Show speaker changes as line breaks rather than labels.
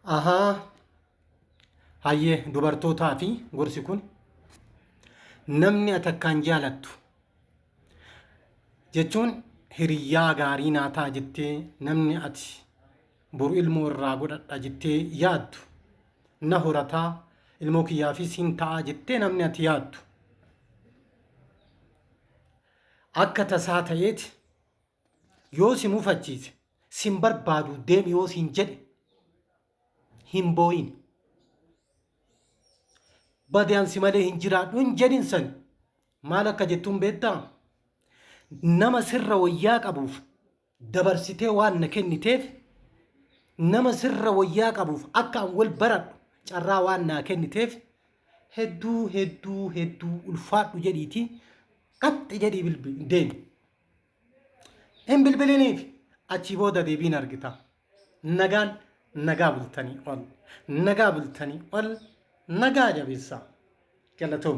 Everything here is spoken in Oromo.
Ahaa hayyee dubartootaa fi gorsi kun namni ati akkaan jaalattu jechuun hiriyyaa gaarii naa ta'a jettee namni ati boru ilmoo irraa godhadha jettee yaaddu na horataa ilmoo kiyyaafis hin ta'a jettee namni ati yaaddu akka tasaa ta'eeti Yoo si mufachiise, sin barbaadu deemi yoo siin jedhe hin boo'in. Bade an si malee hin jiraadhu hin jedhin sani. Maal akka jettuun beektaa? Nama sirra wayyaa qabuuf dabarsitee waan na kenniteef nama sirra wayyaa qabuuf akka an wal baradhu carraa waan naa kenniteef hedduu hedduu hedduu ulfaadhu jedhiitii qaxxi jedhii bilbi deemi. Hin bilbiliniif achii booda deebiin argita. Nagaan nagaa bultanii ol. Nagaa bultanii ol. Nagaa jabeessaa. Galatooma.